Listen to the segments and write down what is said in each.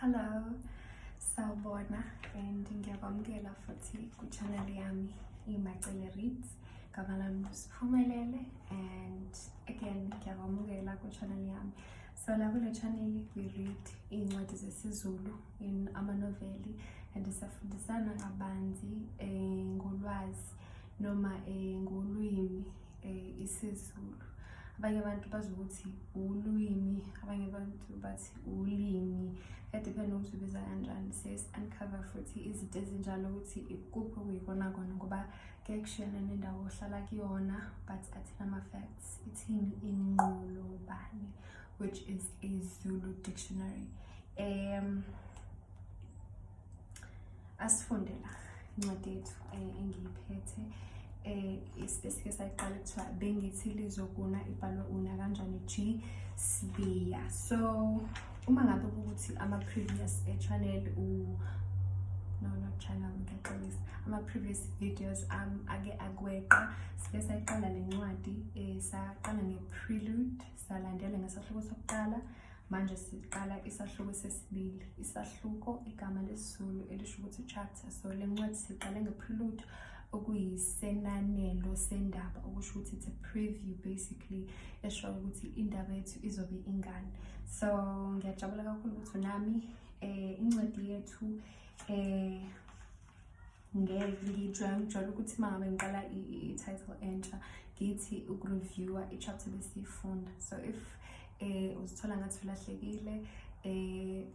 Hello, sawubona and ngiyakwamukela futhi ku-channel yami iMacele Reads. Gama lami Siphumelele and again ngiyakwamukela ku-channel yami. So la kule channel we read iy'ncwadi zesiZulu in amanoveli and siyafundisana kabanzi ngolwazi noma ngolwimi isiZulu. Abanye abantu bazi ukuthi ulwimi, abanye abantu bathi ulimi. Kuya-depend ukuthi ubiza kanjani. Siye si-uncover futhi izinto ezinjalo ukuthi ikuphi okuyikona kona ngoba kuyaye kushiyane nendawo ohlala kuyona, but athina ama-facts ithini inqolobane, which is a Zulu dictionary. Asifunde la incwadi yethu engiyiphethe esike sayiqala kuthiwa Bengithi Lizokuna, ibhalwe uNakanjani G Sibiya. So uma ngabe ukuthi ama-previous channel u no, not channel, ngiyaxolisa, ama-previous videos ake akweqa, sike sayiqala le ncwadi, saqala nge-prelude, salandela ngesahluko sokuqala. Manje siqala isahluko sesibili. Isahluko igama lesiZulu elisho ukuthi chapter. So le ncwadi siqale nge-prelude, okuyisenanelo sendaba, okusho ukuthi it's a preview basically, esho ukuthi indaba yethu izobe ingani. So ngiyajabula kakhulu ukuthi unami. Incwadi yethu ngijwayele ukuthi uma ngabe ngiqala i-title entsha ngithi uku-reviewa i-chapter besiyifunda. So if uzithola ngathi ulahlekile,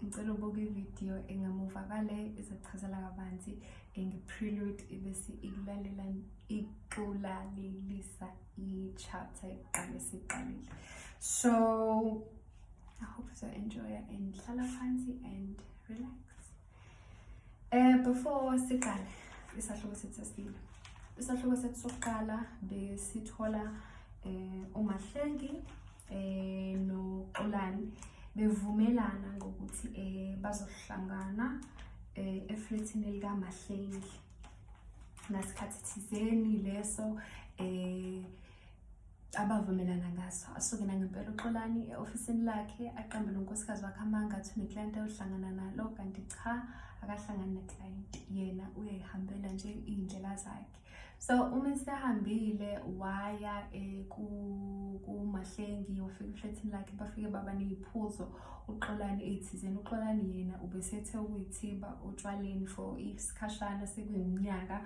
ngicela ubuke ividiyo engamuva kwale, izochazela kabanzi nge-prelude ibese ikulalela ikulalelisa i-chapter yokuqala esiqalile. So I hope you enjoy and hlala phansi and relax. Before siqale isahluko sethu sesibili, isahluko sethu sokuqala besithola uMahlengi noXolani bevumelana ngokuthi bazohlangana eflethini likaMahlengi ngasikhathi thizeni leso abavumelana ngaso. Asuke nangempela uXolani e-ofisini lakhe, aqambe unkosikazi wakhe amanga, athi une-client ayohlangana nalo, kanti cha, akahlangani ne-client, yena uyayihambela nje iy'ndlela zakhe. So uma esehambile waya kuMahlengi, wafika eflethini lakhe, bafike baba ney'phuzo uXolani ey'thizeni. UXolani yena ubesethe ukuyithiba otshwaleni for isikhashana sekuyiminyaka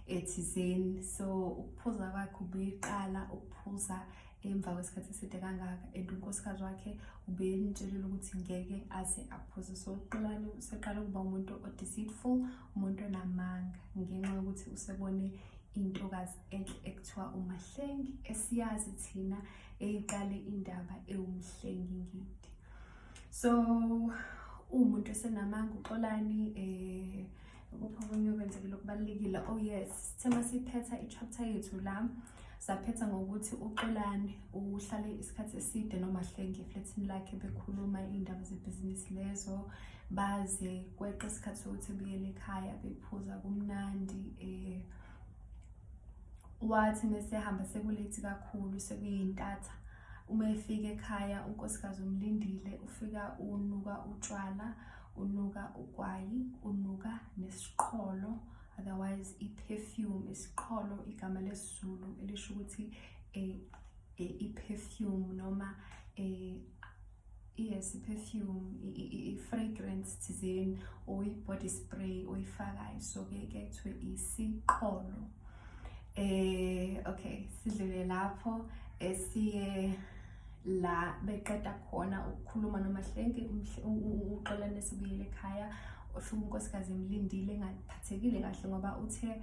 ethizeni, so ukuphuza kwakhe ubeqala ukuphuza emva kwesikhathi eside kangaka, and unkosikazi wakhe ubemtshelile ukuthi ngeke aze aphuze. So uXolani useqala ukuba umuntu o-deceitful, umuntu onamanga, ngenxa yokuthi usebone intokazi enhle ekuthiwa uMahlengi, esiyazi thina eyiqale indaba ewuMhlengi Ngidi. So uwumuntu esenamanga uXolani. Ukuphi okunye okwenzekile okubalulekile? Oh yes, sithe masiphetha i-chapter yethu la, saphetha ngokuthi uXolani uhlale isikhathi eside noMahlengi eflethini lakhe, bekhuluma iy'ndaba zebhizinisi lezo, baze kweqa isikhathi sokuthi ebuyele ekhaya, bephuza kumnandi. Wathi mesehamba seku-late kakhulu, sekuyintatha, uma efika ekhaya unkosikazi umlindile, ufika unuka utshwala, unuka ugwayi, unuka nesiqholo, otherwise i-perfume. Isiqholo igama lesiZulu elisho ukuthi i-perfume noma yes, i-perfume, i-fragrance thizeni or i-body spray oyifakayo, so ke kuthiwe isiqholo. Okay, sidlule lapho, siye la beqeda khona ukukhuluma noMahlengi. uXolani esebuyele ekhaya, ufika unkosikazi emlindile engaphathekile kahle ngoba uthe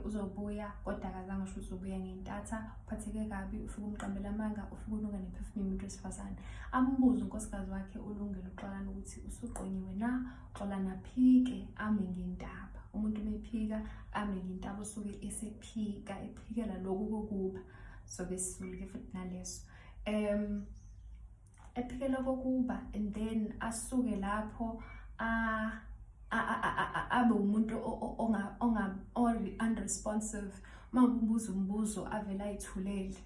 uzobuya kodwa akazange asho ukuthi uzobuya ngentatha. Uphatheke kabi, ufike umqambela amanga, ufike unuka ne-perfume yomuntu wesifazane. Ambuze unkosikazi wakhe uLungile uXolani ukuthi usuqonyiwe na. Uxolani aphike, ame ngentaba. Umuntu uma ephika ame ngentaba usuke esephika ephikela lokhu kokuba, so besizulu-ke futhi naleso ephikela kokuba, and then asuke lapho abe umuntu onga unresponsive. Uma umbuza umbuzo avele ayithulele,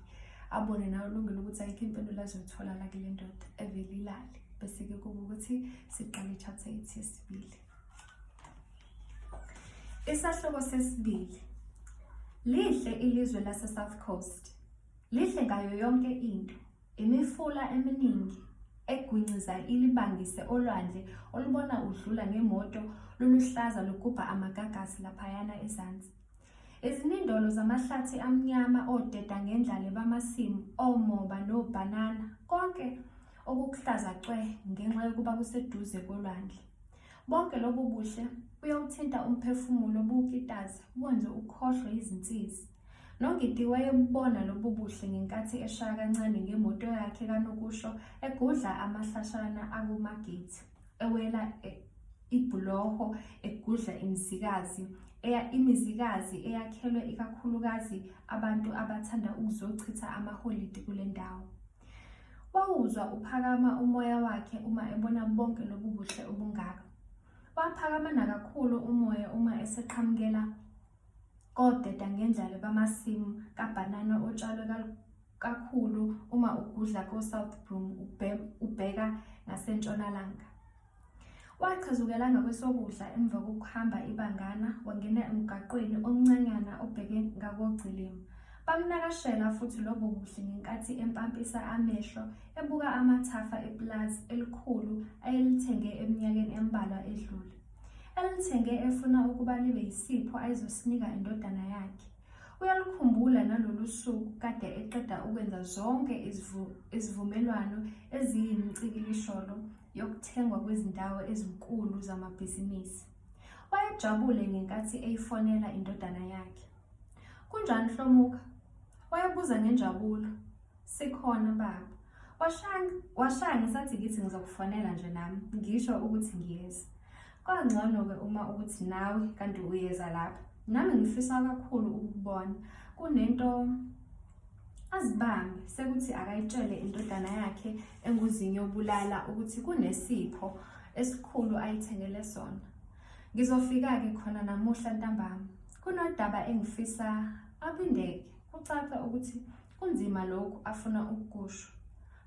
abone nawe uLungile ukuthi ayikho impendulo azoyithola la kule ndoda, evele ilale. Bese-ke kuba ukuthi siqala i-chapter yethu yesibili. Isahluko sesibili. Lihle ilizwe lase-South Coast. Lihle ngayo yonke into. Imifula eminingi egwinciza ilibangise olwandle olubona udlula ngemoto luluhlaza lugubha amagagasi laphayana ezansi. Izinindolo zamahlathi amnyama odedangendlale bamasimu omoba nobhanana konke okukuhlaza cwe ngenxa yokuba kuseduze kolwandle. Bonke lobu buhle buyawuthinta umphefumulo buwukitaze buwenze ukhohlwe izinsizi. NoNgidi wayebubona lobu buhle ngenkathi eshaya kancane ngemoto yakhe kanokusho egudla amahlashana akuMagithi, ewela e, ibhuloho egudla imizikazi eya imizikazi eyakhelwe ikakhulukazi abantu abathanda ukuzochitha amaholidi kule ndawo. Wawuzwa uphakama umoya wakhe uma ebona bonke lobu buhle obungaka. Waphakama nakakhulu umoya uma eseqhamukela Kodedangendlale bamasimu kabhanana otshalwe kakhulu uma ugudla ko-South Broom ubheka ngasentshonalanga. Wachezukela ngakwesokudla emva kokuhamba ibangana wangena emgaqweni omncanyana obheke ngakoGcilima. Bamnakashela futhi lobo buhle ngenkathi empampisa amehlo ebuka amathafa epulazi elikhulu ayelithenge eminyakeni embalwa edlule. Elithenge efuna ukuba libe yisipho ayezosinika indodana yakhe. Uyalukhumbula nalolu suku kade eqeda ukwenza zonke izivumelwano eziyimicikilisholo yokuthengwa kwezindawo ezinkulu zamabhizinisi. Wayejabule ngenkathi eyifonela indodana yakhe. Kunjani Hlomuka? Wayebuza ngenjabulo. Sikhona baba. Washaya washaya ngisathi ngithi ngizokufonela nje nami ngisho ukuthi ngiyeza. Kwangcono-ke uma ukuthi nawe kanti uyeza lapha. Nami ngifisa kakhulu ukukubona. Kunento azibambe sekuthi akayitshele indodana yakhe enguzinyobulala ukuthi kunesipho esikhulu ayithengele sona. Ngizofika-ke khona namuhla ntambama. Kunodaba engifisa abindeke kucace ukuthi Kunzima lokhu afuna ukukusho.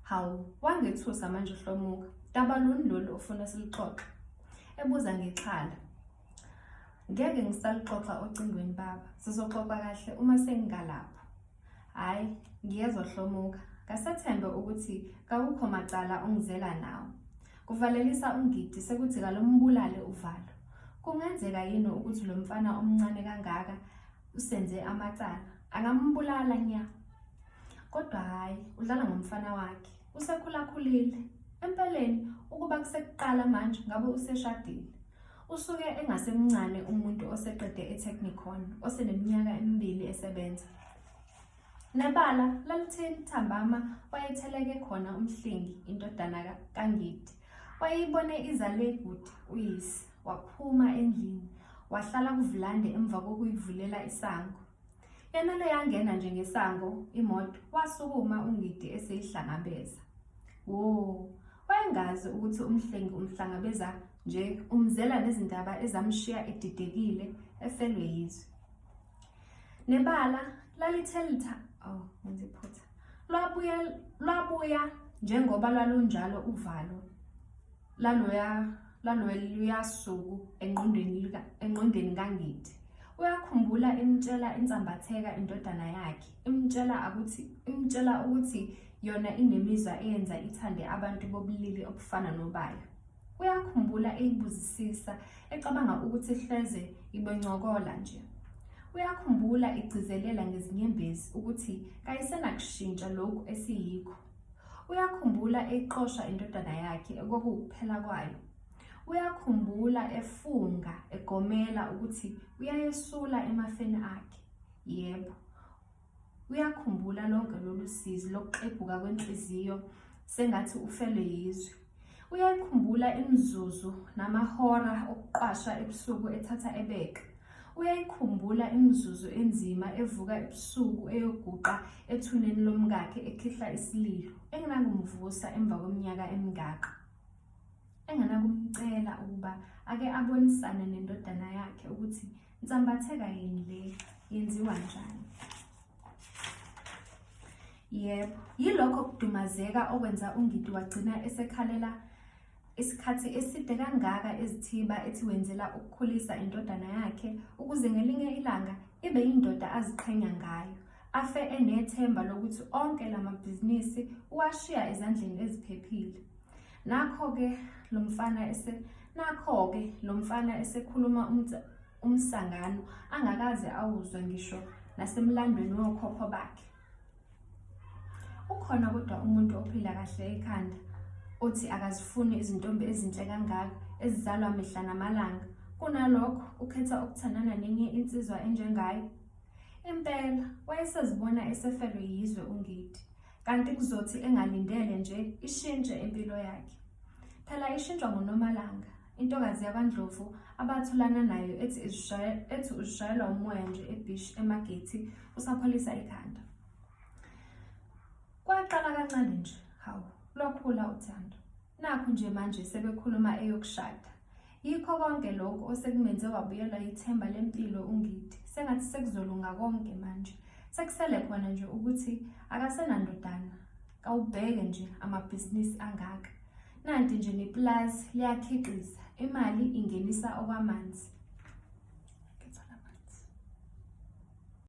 Hawu, wangethusa manje uHlomuka. Daba luni lolu ofuna siluxoxe? Ebuza ngexhala. Ngeke ngisaluxoxa ocingweni baba. Sizoxoxa kahle uma sengingalapho. Hhayi, ngiyezwa Hlomuka. Kasethembe ukuthi kawukho macala ongizela nawo. Kuvalelisa uNgidi sekuthi kalombulale uvalo. Kungenzeka yini ukuthi lo mfana omncane kangaka usenze amacala angambulala nya kodwa hhayi udlala ngomfana wakhe usekhulakhulile empeleni ukuba kusekuqala manje ngabe useshadile usuke engasemncane umuntu oseqede e-technicon oseneminyaka emibili esebenza nebala lalithe ntambama wayetheleke khona umhlengi indodana kangidi wayeyibone izale kude uyise Waphuma endlini, wahlala kuvulande emva kokuyivulela isango. Yanele yangena nje ngesango imoto, wasukuma uNgidi eseyihlangabeza. Wo, wayengazi ukuthi uMhlengi umhlangabeza nje umzela nezindaba ezamshiya edidekile efelwe yizwe. Nebala lalithe litha, oh, ngenza iphutha. Lwabuya lwabuya njengoba lwalunjalo uvalo laloya laloluya suku engqondweni engqondweni kaNgidi. Uyakhumbula imtshela insambatheka indodana yakhe, imtshela ukuthi imtshela ukuthi yona inemizwa eyenza ithande abantu bobulili obufana nobayo. Uyakhumbula eyibuzisisa ecabanga ukuthi hleze ibencokola nje. Uyakhumbula igcizelela ngezinyembezi ukuthi kayisenakushintsha lokhu esiyikho. Uyakhumbula eqosha indodana yakhe okwakuwukuphela kwayo. Uyakhumbula efunga egomela ukuthi uyayesula emafeni akhe. Yebo, uyakhumbula lonke lolu sizi lokuxeguka kwenhliziyo sengathi ufelwe yizwe. Uyayikhumbula imizuzu namahora okuqwasha ebusuku ethatha ebeka. Uyayikhumbula imizuzu enzima evuka ebusuku eyoguqa ethuneni lomkakhe ekhihla isililo engenakumvusa emva kweminyaka emingaka. Engenakumcela ukuba ake abonisane nendodana yakhe ukuthi nsambatheka yini le yenziwa njani. Yebo, yilokho kudumazeka okwenza uNgidi wagcina esekhalela Isikhathi eside kangaka ezithiba ethi wenzela ukukhulisa indodana yakhe ukuze ngelinye ilanga ibe yindoda aziqhenya ngayo, afe enethemba lokuthi onke la mabhizinisi uwashiya ezandleni eziphephile. Nakho-ke lo mfana ese nakho-ke lo mfana esekhuluma umsangano angakaze awuzwe ngisho nasemlandweni wokhokho bakhe. Ukhona kodwa umuntu ophila kahle ekhanda othi akazifuni izintombi ezinhle kangaka ezizalwa mihla namalanga. Kunalokho ukhetha ukuthandana nenye insizwa enjengaye. Impela wayesezibona esefelwe yizwe uNgidi. Kanti kuzothi engalindele nje ishintshe impilo yakhe. Phela ishintshwa nguNomalanga, intokazi yakwaNdlovu abatholana nayo ethi ethi uzishayelwa umoya nje ebhishi emagethi usapholisa ikhanda. Kwaqala kancane nje, hawu, lwakhula uthando. Nakhu nje manje sebekhuluma eyokushada. Yikho konke lokhu osekumenze wabuyelwa yithemba lempilo uNgidi. Sengathi sekuzolunga konke manje. Sekusele khona nje ukuthi akasenandodana. Kawubheke nje amabhizinisi angaka. Nanti nje nepulazi liyakhiqiza, imali ingenisa okwamanzi.